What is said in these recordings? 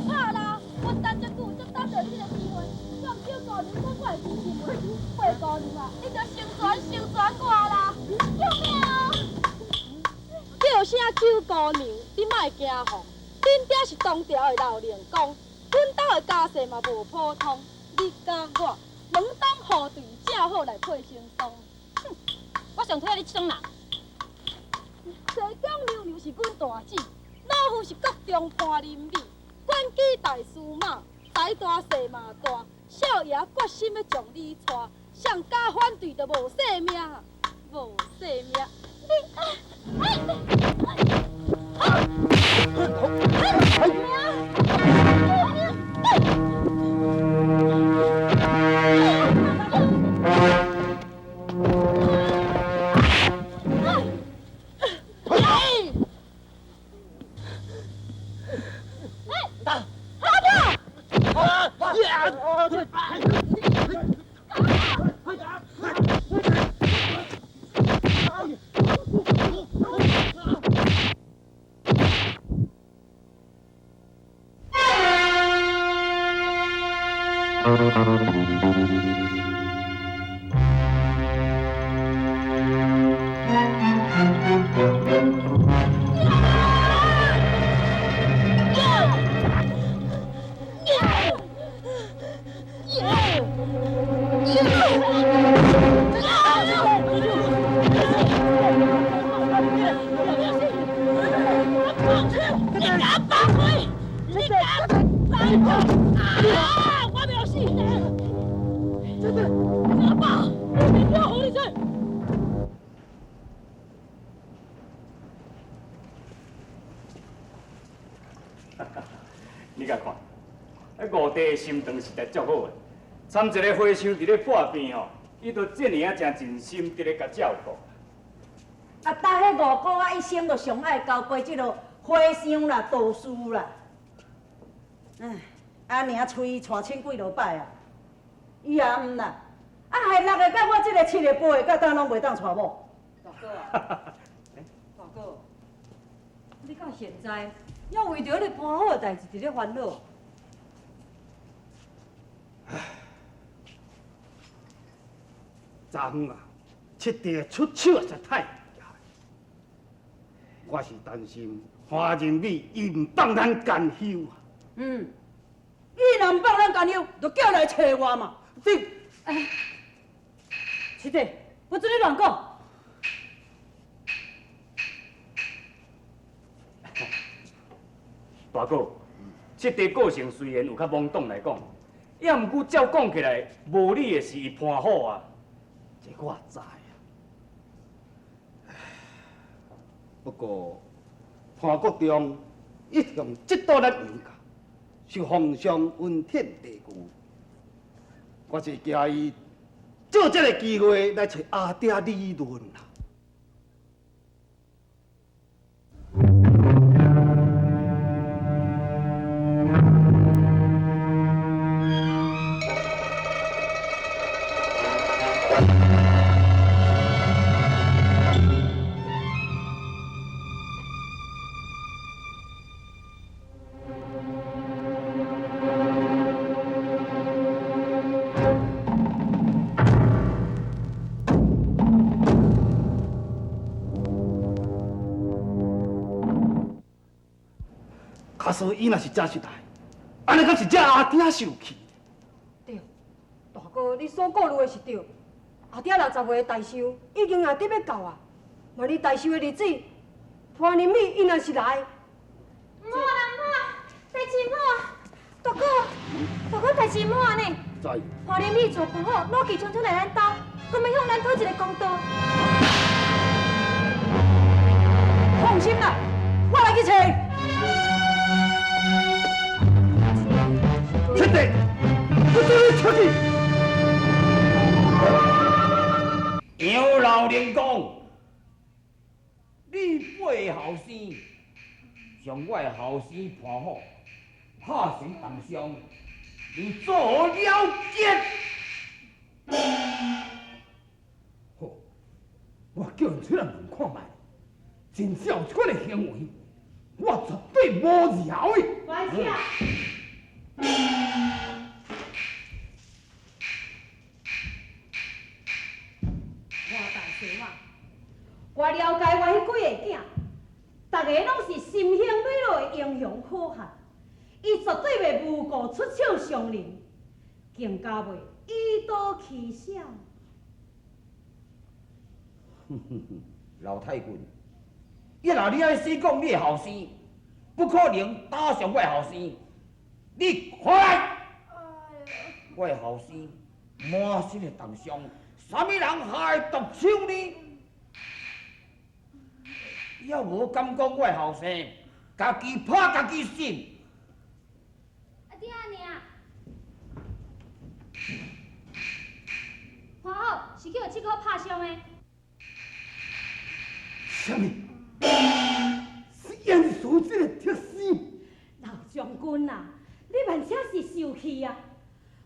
拍啦！我等足久，才等著這个機會，我毋叫姑娘講我會支持你，八姑娘啊，你著成全成全我啦！救命啊！叫聲九姑娘，你莫驚慌，恁爹是唐朝的老靈公，阮兜的家世嘛無普通，你佮我門當戶對，正好來配成雙。哼，我上討厭你這種人。西宮娘娘是阮大姊，老夫是國中潘林美，官居大司馬，財大勢嘛大，少爺決心欲將你娶，誰敢反對就無性命，無性命。你啊，哎，啊，救命！救命！你敢放開！你敢放開！啊！我沒有死！真的，阿爸，你不要胡你去！你共看，彼五弟的心腸實在足好的，參一个和尚佇咧破病吼，伊就這爾啊誠盡心佇咧共照顧。啊，搭彼五哥啊，一生就上愛交陪這个和尚啦、道士啦。唉，啊，爾催伊娶親幾落擺啊，伊也毋啦。啊，害六个佮我這个七个、八个，到今攏袂當娶某。大哥啊，大哥，你到現在猶為著彼個潘虎的代誌佇咧煩惱？唉，昨昏啊，七弟出手實在太厲害，我是擔心潘仁美伊毋放咱甘休啊。嗯，伊若毋放咱甘休，就叫來揣我嘛。你，哎，七弟，不准你亂講。大哥，七弟個性雖然有較懵懂來講，也毋過照講起來，無理的是伊潘虎啊。這我知啊。不過潘國忠一向嫉妒咱楊家，是皇上恩典地故，我是驚伊借這個機會來揣阿爹理論啊。假使伊若是真實來，按呢敢是這阿爹受氣？對，大哥，你所顧慮的是對。阿爹60歲的大壽已經也得欲到啊，萬一大壽的日子，潘林美伊若是來，毋好啦，毋好啊，代誌毋好啊，大哥，大哥代誌毋好按呢。知。潘林美做潘虎，怒氣沖沖來咱兜，閣欲向咱討一个公道。放心啦，我來去揣。七弟，不准你出去！楊老靈公，你八个後生，將我的後生潘虎拍成重傷，你做何了結？好，我叫𪜶出來問看覓，真正有這款的行為，我絕對無饒伊。關起。潘大师嘛，我了解我彼几个囝，逐个拢是心胸磊落的英雄好汉，伊绝对袂无故出手伤人，更加袂以刀起痟。哼哼哼，老太君，你若你爱死讲你的后生，不可能打伤我的后生。你看来，我的后生满身的重伤，啥物人下会动手呢？也无敢讲我的后生，家己拍家己信。阿爹阿娘，潘虎是去予七哥拍伤的。啥物？是严肃这个特死？老将军啊，你万这是受气啊！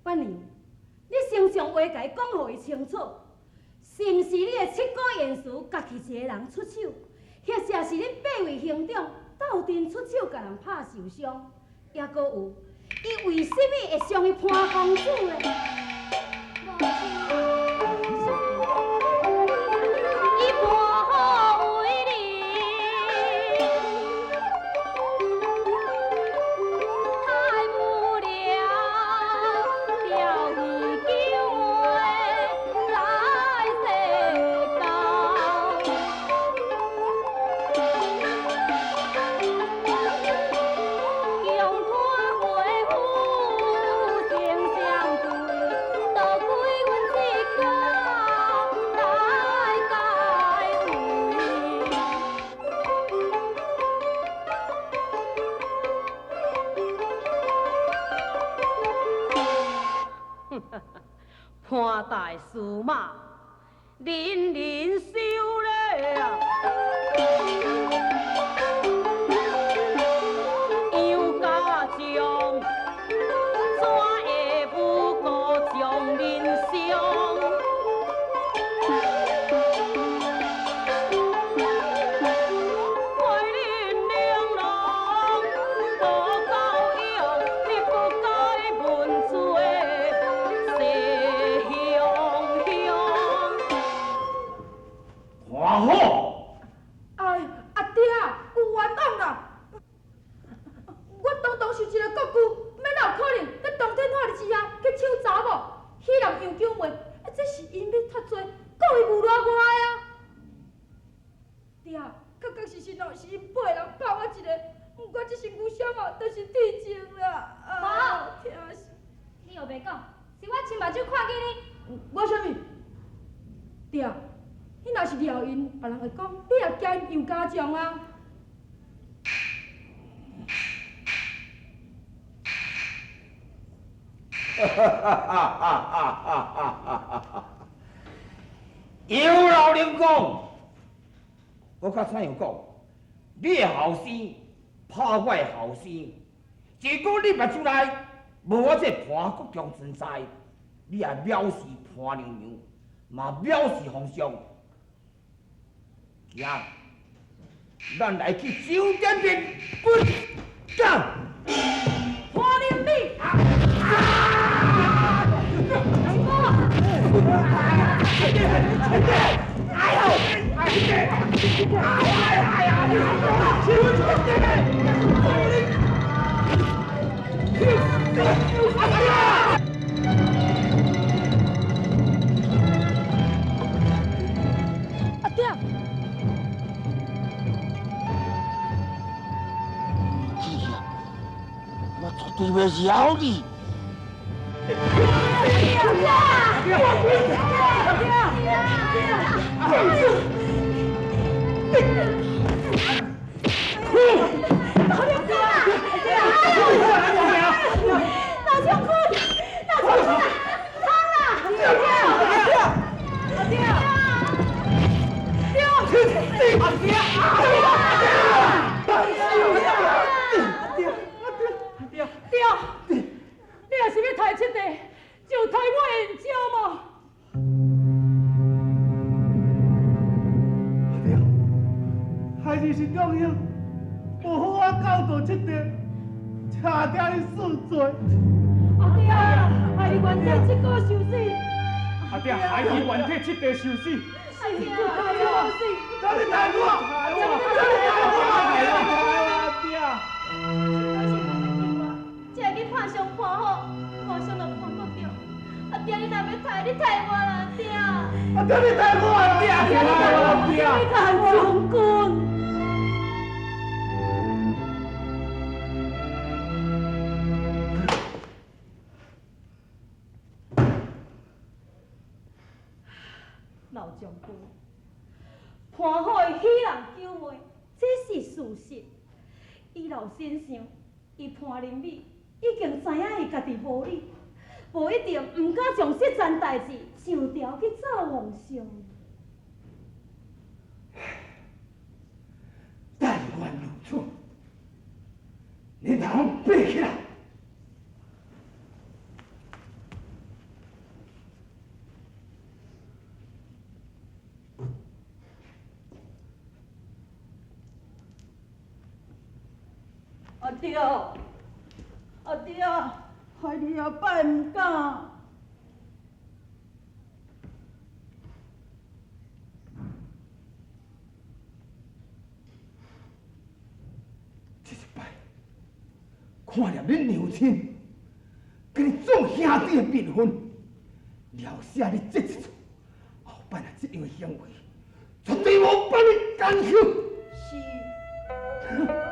八娘，你先将话共伊讲予伊清楚，是毋是你的七哥严肃家己一个人出手，或者是恁八位兄长斗阵出手共人拍受伤？抑阁有，伊为什么会伤伊潘公子呢？潘大司马，人人收礼啊！杨家将，怎会无故将人伤？怪恁玲珑无教养，你不该问罪。潘虎，哎，阿爹，有冤枉啦！我堂堂是一个国舅，欲哪有可能在当天化日之下去抢查某？彼人杨九妹，啊，这是𪜶欲脱罪，故意侮辱我的啊！爹，确确实实哦，是𪜶八个人拍我一个，毋过这身躯伤哦，都是铁证啦。啊，疼死！你又袂讲，是我亲目睭看见你。我啥物？爹。你若是掠𪜶，别人会讲你也惊𪜶杨家将啊。哈哈哈哈哈哈！杨老灵公，我较怎样讲？你的后生拍我的后生，如果你目睭内无我这潘国忠存在，你也藐视潘娘娘，嘛藐视皇上。行，咱来去酒店面分账。潘林美，阿爹。我绝对袂饶你！老将军，老将军，汤啦！阿爹，阿爹，阿爹，对，你若是欲刣七弟，就刣我的眼睛嘛！阿爹，孩儿是中兄，无好好教导七弟，才请阿爹你恕罪。阿爹，害伊原体七哥受死。阿爹，害伊原体七弟受死。阿爹，你抬我，你抬我，阿爹。才会去拍伤潘虎，误伤到潘国忠。阿爹，你若欲刣，你刣我啦，阿爹。阿爹，你刣我，阿爹，阿爹，你看将军。老将军，潘虎的喜人救妹，这是事实。以老身想，伊潘林美已经知影伊家己无理，无一定毋敢将这件代志上朝去奏皇上。但愿如此，你通爬起来。阿爹，阿爹，害你后摆毋敢。这一摆，看念恁娘亲，佮你做兄弟的名分，了舍你这一次，后摆若这样的行为，绝对无放你甘休。是。